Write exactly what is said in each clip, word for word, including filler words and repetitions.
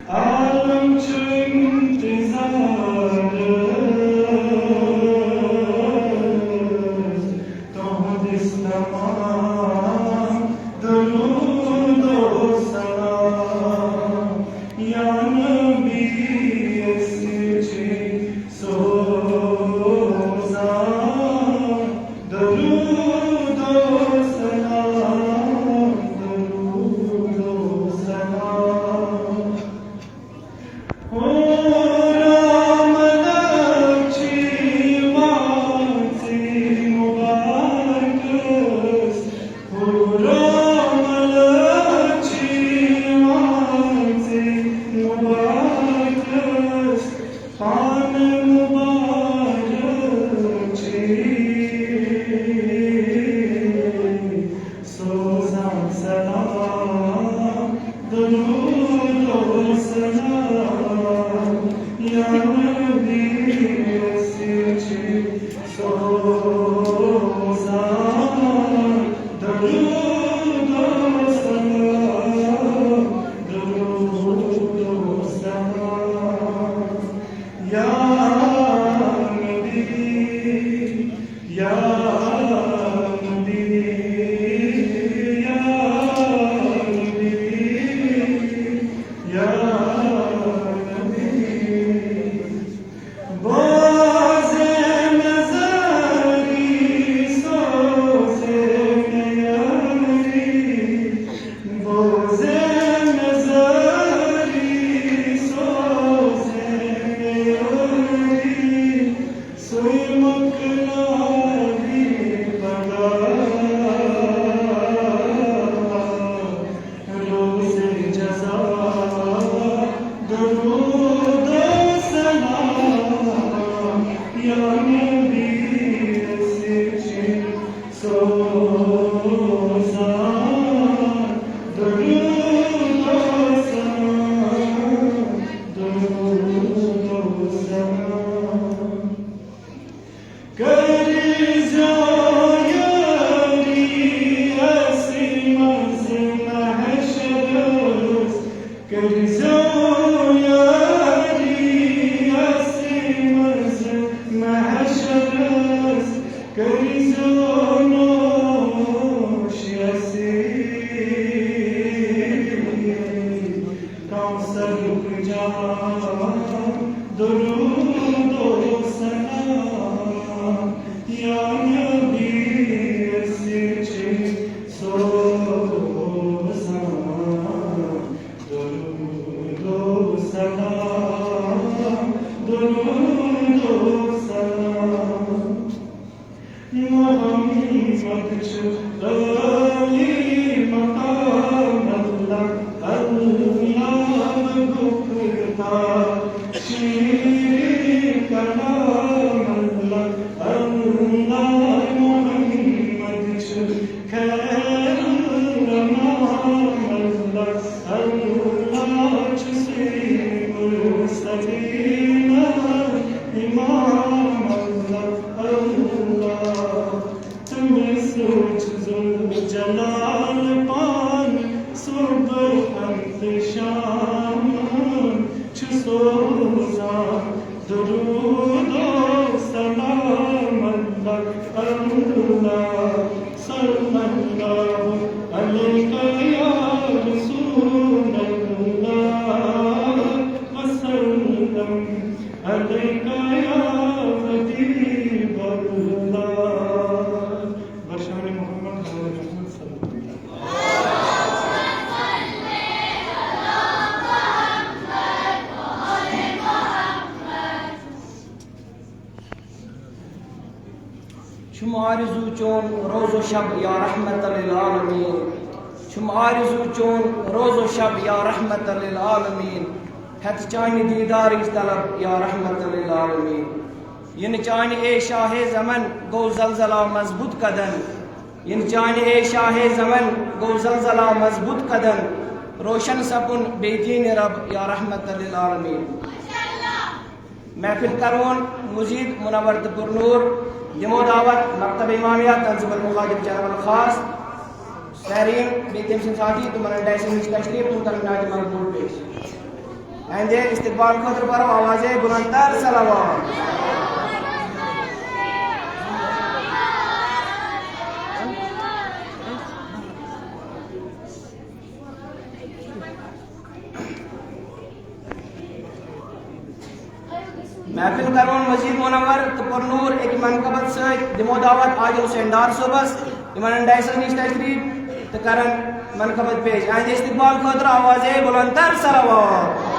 عالم چھُ انتظار تُہنٛدِس تمام درود و سلام۔ یا نبی، أسۍ چھِ سوزان درود و سلام، درود و سلام۔ حورا ملک چھِ یِوان ژےٚ مبارکس، حورا ملک چھِ یِوان ژےٚ مبارکس، پانہٕ مبارک چھِ سوزان سلام، درود و سلام۔ یا نبی، أسۍ چھِ سوزان درود و سلام، درود و سلام۔ یا نبی، یا نبی، یا نبی، یا نبی۔ بوزے مےٚ زٲری، سوزے مےٚ یٲری۔ بوزے مےٚ زٲری، سوزے مےٚ یٲری۔ سُے مۄکلاوِ پگاہ روزِ جزا درود و سلام۔ یا نبی، أسۍ چھِ سوزان درود و سلام، درود و سلام۔ کٔرۍزیو یٲری اَسہِ منٛز محشرس، کٔرۍزیو یٲری اَسہِ منٛز محشرس، کٔرۍزیو نوش اَسہِ کوثرُک جام، درود و سلام۔ یا نبی، أسۍ چھِ سوزان درود و سلام، درود و سلام۔ محمد چھُ عالی مقام اللہ، اللہ گفتار شیریں کلام اللہ، اللہ محمد چھُ خیر الانام اللہ۔ اللہ چھُ سید المرسلین امام اللہ، اللہ۔ تٔمِس چھُ ذوالجلال پانہٕ صبحن تہٕ شامن چھُ سوزان درود و سلام اللہ، اللہ۔ صلی اللہ علیک یا رسول اللہ وسلم علیک یا حبیب اللہ۔ بشان محمد آل محمد صلی اللہ علیہ وسلم۔ چھُم آرزو چون روز و شب یا رحمت للعالمین۔ چھُم آرزو چون روز و شب یا رحمت للعالمین۔ ہیت چانہِ دیدارٕچ طلب یا رحمت للعالمین۔ یِنہٕ چانہِ اے شاہ زمن گوٚو زلزلہ مضبوط قدم۔ یِنہٕ چانہِ اے شاہ زمن گوٚو زلزلہ مضبوط قدم۔ روشن سپُن بیدین رب یا رحمت للعالمین۔ محفل کرون مزید منور تہٕ پُرنور۔ دِمو دعوت مکتب امامیہ تنظیم المخادم چرمن خاص سہرین بیٚیہِ تٔمۍ سٕنٛدۍ ساتھی تِمن ڈایسن نِش تشریف، تِم کرن نعتِ مقبول پیش۔ اہندِ استقبال خٲطرٕ پرو آوازِ بلند تر صلوات۔ محفل کرون مزید منور تہٕ پرنور اکہِ منقبت سۭتۍ۔ دِمو دعوت عادل حسین ڈار صٲبس، یِمن انڈیسن نِش تشریف تہٕ کرن منقبت پیش۔ اہندِ استقبال خٲطرٕ آوازِ بلند تر صلوات۔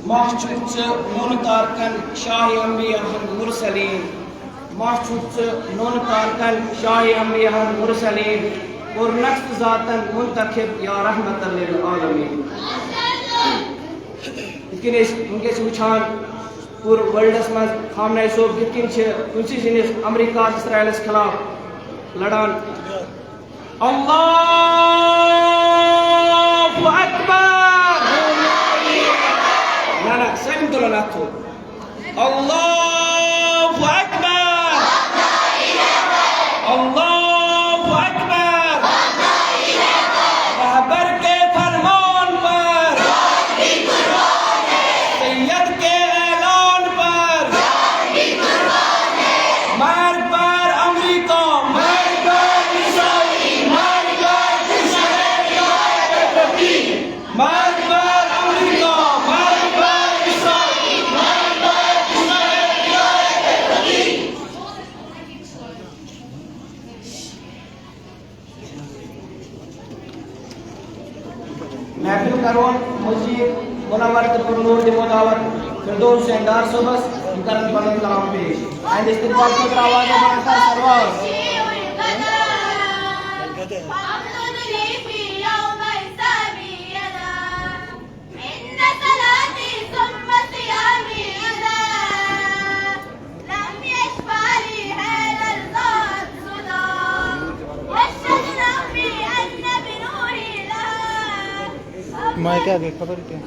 ماہ چھُکھ ژٕ نوٚن تارکن شاہ انبیاہن مرسلین۔ ماہ چھُکھ ژٕ نوٚن تارکن شاہ انبیاہن مرسلین۔ کوٚرنکھ ژٕ ذاتن منتخب یا رحمت للعالمین۔ یِتھ کٔنۍ أسۍ وٕنکیٚس چھِ وٕچھان پوٗرٕ ورلڈس منٛز خامنہ صٲب کِتھ کٔنۍ چھِ کُنسٕے زٔنِس امریکہ اسرائیلس خلاف لڑان۔ اللہ اکبر۔ نہ نہ، سٲلِم تُلو نہ اَتھٕ تھوٚد۔ اللہ اکبر۔ اللہ اکبر۔ رہبر کے فرمان پر، سید کے اعلان پر، مرگ بر امریکہ، مرگ بر اسرائیل، مرگ بر اسرائیل، مرگ بر امریکہ، مرگ بر اسرائیل، مرگ بر اسرائیل۔ محفل کرون مزید منور تہٕ پرنور دِمو دعوت فردوس حسین ڈار صٲبس، یِم کرن پنُن کلام پیش۔ اہندِ استقبال خٲطرٕ آواز برابر سرواز۔ مایکہِ آ گٔے خبر کیٛاہ۔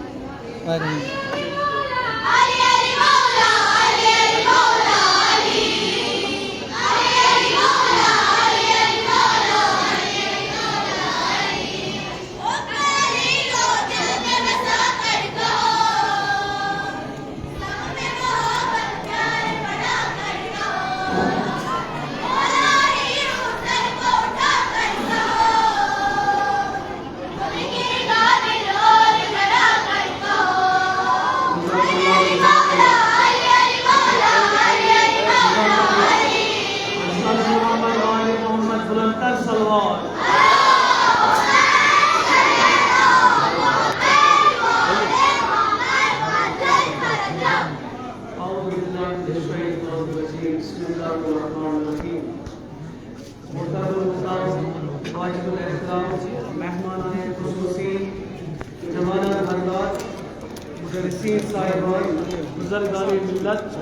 أعوذ بالله من الشيطان الرجيم. بسم الله الرحمن الرحيم. محترم استاد، واجب الاحترام مہمانان خصوصی، جوانان حضرات، مدرسین صاحبان، بزرگان ملت،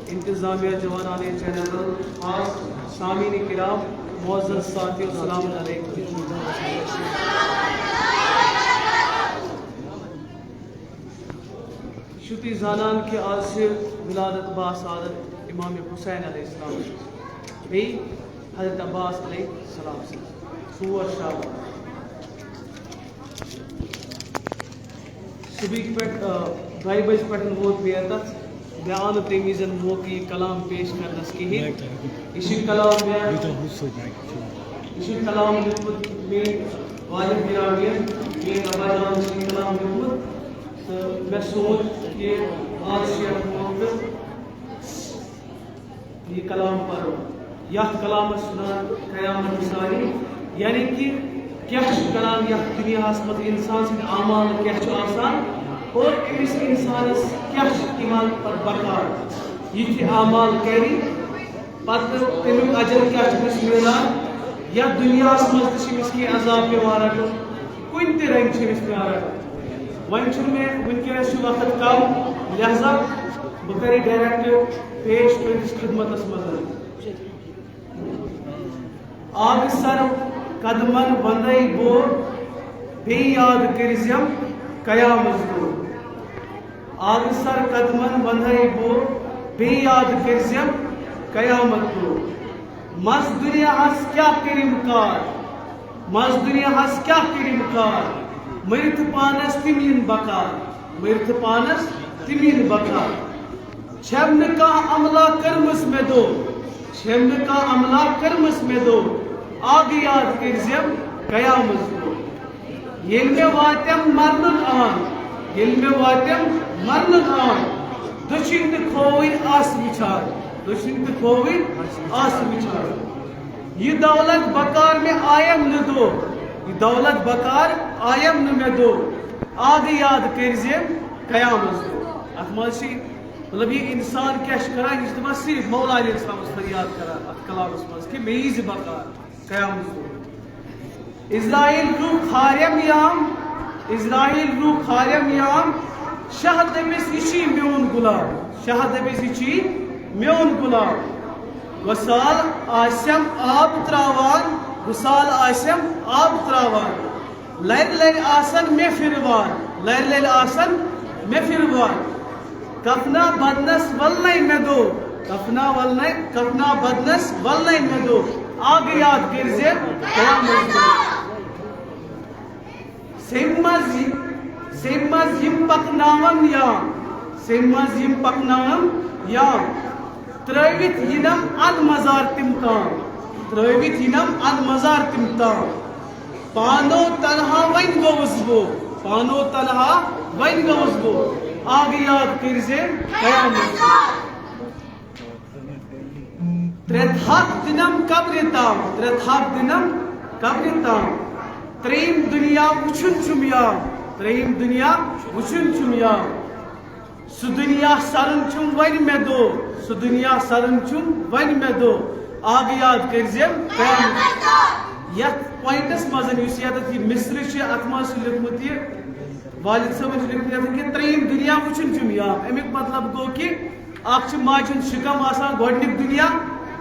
انتظامیہ، جوانان چینل، خاص سامعین کرام، معزز ساتھیو، السلام علیکم۔ چھِو تُہۍ زانان کہِ آز چھِ ولادت باسعادت امام حسین علیہ السلام بیٚیہِ حضرت عباس علیہ السلام سٕنٛز۔ ژور شعبان۔ صُبحٕکۍ پٮ۪ٹھ، آ، دۄیہِ بجہِ پٮ۪ٹھ ووت بیتَس، مےٚ آو نہٕ تَمہِ وِزِ موقعہٕ یہِ کلام پیش کرنَس کِہیٖنۍ۔ یہِ چھُ کلام مےٚ، یہِ چھُ کلام لیوٗکھمُت میٛٲنۍ والد گرامی، میٛٲنۍ ابا جان چھُ یہِ کلام لیوٗکھمُت۔ تہٕ مےٚ سوٗنٛچ کہِ آز چھُ یَتھ موقعہٕ یہِ کلام پَرُن۔ یَتھ کلامَس چھُ ناو قیامت ساری، یعنی کہِ کیٛاہ چھُ کران یَتھ دُنیاہَس منٛز، اِنسان سٕنٛدۍ اعمال کیٛاہ چھُ آسان اور أمِس اِنسانَس کیٛاہ چھُ یِوان پَتہٕ بکار۔ یہِ تہِ اعمال کَرِ، پتہٕ تمیُک اجر کیٛاہ چھُ أمِس میلان؟ یتھ دُنیاہس منٛز تہِ چھِ أمِس کینٛہہ عذاب پٮ۪وان رٹُن، کُنہِ تہِ رنگہِ چھِ أمِس پٮ۪وان رٹُن۔ وۄنۍ چھُنہٕ مےٚ، وٕنکیٚنس چھُ وقت کم، لہذا بہٕ کرٕ direct پیش تُہنٛدِس خدمتس منٛز۔ آگہٕ سر قدمن وندے بو، بیٚیہِ یاد کٔرزٮ۪م قیامت دۄہ۔ آگہٕ سر قدمن وندے بو، بیٚیہِ یاد کٔرزٮ۪م قیامت دۄہ۔ مس دُنیاہس کیٛاہ کٔرِم کار، مس دُنیاہس کیٛاہ کٔرِم کار، مٔرِتھ پانس تِم یِن بکار، مٔرِتھ پانس تِم یِن بکار۔ چھَم نہٕ کانٛہہ عملا کٔرمٕژ مےٚ دو، چھَم نہٕ کانٛہہ عملا کٔرمٕژ مےٚ دو، آگہٕ یاد کٔرزٮ۪م قیامت دۄہ۔ ییٚلہِ مےٚ واتٮ۪م مرنُک آن، ییٚلہِ مےٚ واتٮ۪م مرنُک آن، دٔچھِنۍ تہٕ کھووٕرۍ آسہٕ وٕچھان، دٔچھِنۍ تہٕ کھووٕرۍ آسہٕ وٕچھان۔ یہِ دولت بکار مےٚ آیم نہٕ دو، یہِ دولت بکار آیم نہٕ مےٚ دو، آگہٕ یاد کٔرزٮ۪م قیامت دۄہ۔ اتھ منٛز چھِ، مطلب، یہِ انسان کیٛاہ چھُ کران، یہِ چھُ دپان صرف مولا علیہ السلامس فریاد کران اتھ کلامس منٛز کہِ مےٚ یی زِ بکار قیامت دۄہ۔ عزرائیل روح کھاریم یام، عزرائیل روح کھاریم یام، شاہ دٔپِس یہِ چھی میون غلام، شاہ دٔپِس یہِ چھی میون غلام۔ غسال آسیم آب تراوان، غسال آسیم آب تراوان، لرِ لرِ آسن مےٚ فِروان، لرِ لرِ آسن مےٚ فِروان۔ کفنا بدنس ولنے مےٚ دو، کفنا ولنے، کفنا بدنس ولنے مےٚ دو، آگہٕ یاد کٔرۍ زِ قیامت دۄہ۔ سیٚمہِ منٛز یہِ، سیٚمہِ منٛز یِم پکناون یا، سیٚمہِ منٛز یِم پکناون یا، ترٲوِتھ یِنم اد مزار تِم تام، ترٲوِتھ یِنم اد مزار تِم تام۔ پانو تنہا وۄنۍ گوٚوُس بہٕ، پانو تنہا وۄنۍ گوٚوُس بہٕ، آگہٕ یاد کٔرۍ زِ قیامت۔ ترٛےٚ تھپھ دِنم قبرِ تام، ترٛےٚ تھپھ دِنم قبرِ تام۔ ترٛیٚیِم دُنیا وٕچھُن چھُم یام، ترٛیٚیِم دُنیا وٕچھُن چھُم یام۔ سُہ دُنیا سرُن چھُم وۄنۍ مےٚ دو، سُہ دُنیا سرُن چھُم وۄنۍ مےٚ دو، آگہٕ یاد کٔرۍ زِ قیامت۔ یتھ پوینٹس منٛز یُس یتتھ یہِ مصرٕ چھِ، اتھ منٛز چھُ لیوٗکھمُت یہِ، والد صٲبن چھُ لیوٗکھمُت یتھ کہِ ترٛیٚیِم دُنیا وٕچھُن چھُم یام۔ امیُک مطلب گوٚو کہِ اکھ چھُ ماجہِ ہُنٛد شِکم آسان گۄڈٕنیُک دُنیا،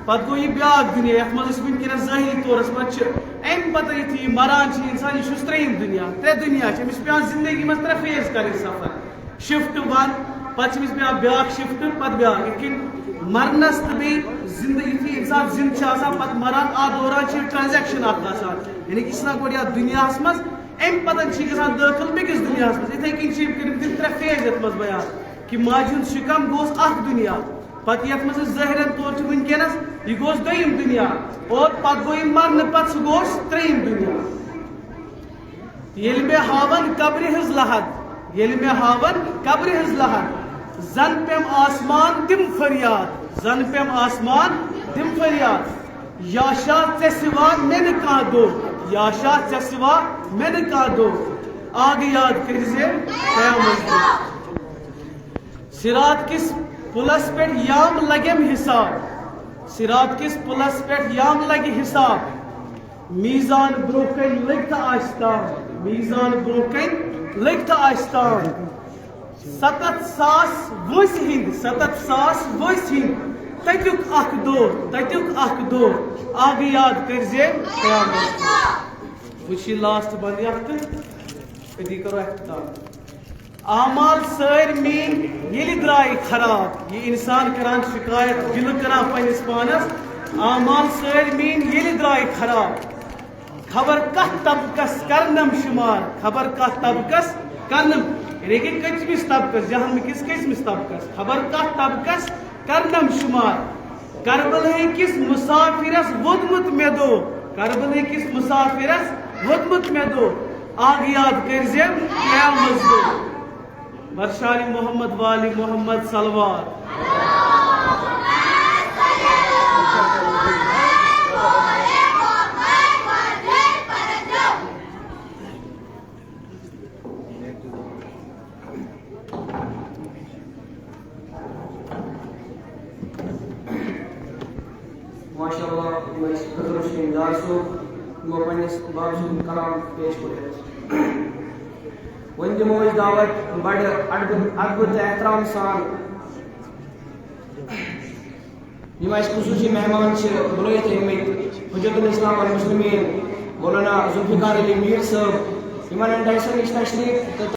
پتہٕ گوٚو یہِ بیٛاکھ دُنیا، یتھ منٛز أسۍ وٕنکیٚنس ظٲہری طورس منٛز چھِ۔ امہِ پتہٕ یُتھُے یہِ مران چھُ انسان، یہِ چھُس ترٛیٚیِم دُنیا، ترٛےٚ دُنیا چھِ أمِس پٮ۪وان زندگی منٛز ترٛےٚ فیز کرٕنۍ سفر۔ شفٹ ون، پتہٕ چھِ أمِس پٮ۪وان بیٛاکھ شفٹ، پتہٕ بیٛاکھ۔ یِتھ کٔنۍ مرنس تہٕ بیٚیہِ زندٕ، یُتھُے انسان زندٕ چھُ آسان، پتہٕ مران، اتھ دوران چھِ ٹرانزیکشن اکھ آسان، یعنی کہِ یہِ چھُ آسان گۄڈٕ یتھ دُنیاہس منٛز، امہِ پتہٕ چھِ یہِ گژھان دٲخل بیٚکِس دُنیاہس منٛز۔ یِتھے کٔنۍ چھِ یِم کٔرمٕتۍ تِم ترٛےٚ فیز یتھ منٛز بیان کہِ ماجہِ ہُنٛد شِکم گوٚوس اکھ دُنیا، پتہٕ یتھ منٛز أسۍ ظٲہرن طور چھِ وٕنکیٚنس، یہِ گوٚوس دوٚیِم دُنیا، اور پتہٕ گوٚو یہِ مرنہٕ پتہٕ سُہ گوٚوس ترٛیٚیِم دُنیا۔ ییٚلہِ مےٚ ہاوَن قبرِ ہٕنٛز لحد، ییٚلہِ مےٚ ہاوَن قبرِ ہٕنٛز لحد، زَن پٮ۪م آسمان دِم فریاد، زَن پٮ۪م آسمان دِم فریاد۔ یا شاہ ژےٚ سِوا مےٚ نہٕ کانٛہہ دۄہ، یا شاہ ژےٚ سِوا مےٚ نہٕ کانٛہہ دۄہ۔ آگہٕ یاد کٔرۍ زِ قیامت دۄہ۔ صراط کِس پُلس پٮ۪ٹھ یام لگٮ۪م حساب، صراط کِس پُلس پٮ۪ٹھ یام لگہِ حساب۔ میزان برونٛہہ کنہِ لٔگۍ تہٕ آسہِ تام، میزان برونٛہہ کنہِ لٔگۍ تہٕ آسہِ تام۔ ستتھ ساس وٲنٛسہِ ہٕنٛدۍ، ستتھ ساس وٲنٛسہِ ہٕنٛدۍ، تتیُک اکھ دۄہ، تتیُک اکھ دۄہ، آگہٕ یاد کٔرۍ زِ قیامت۔ وٕچھ یہِ لاسٹ بند اکھ تہٕ أتی کرو اختتام۔ اعمال سٲرۍ میٲنۍ ییٚلہِ درٛاے خراب، یہِ انسان کران شکایت، گِلہٕ کران پننِس پانس، اعمال سٲرۍ میٲنۍ ییٚلہِ درٛاے خراب، خبر کتھ طبقس کرنم شمار، خبر کتھ طبقس کرنم، یعنی کہ کٔژمِس طبقس، جہنمہٕ کِس کٔژمِس طبقس، خبر کتھ طبقس کرنم شمار۔ کربلہٕ کِس مسافرس ووٚدمُت مےٚ دو، کربلہٕ کِس مسافرس ووٚدمُت مےٚ دو، آگہٕ یاد کٔرۍ زِ قیامت دۄہ۔ برشالِ محمد والِ محمد صلوات۔ ماشاء اللہ، یِم ٲسۍ خضر حسین ڈار صٲب، یِمو پننِس باب صٲب کلام پیش کوٚر اَسہِ۔ وۄنۍ دِمو أسۍ دعوت بڑٕ ادبہٕ، ادبہٕ تہٕ احترام سان یِم اَسہِ خصوٗصی مہمان چھِ بُلٲوِتھ أنۍمٕتۍ، حجت الاسلام والمسلمین مولانا ذوالفقار علی میر صٲب، یِمن اندر سۭتۍ تشریف تہٕ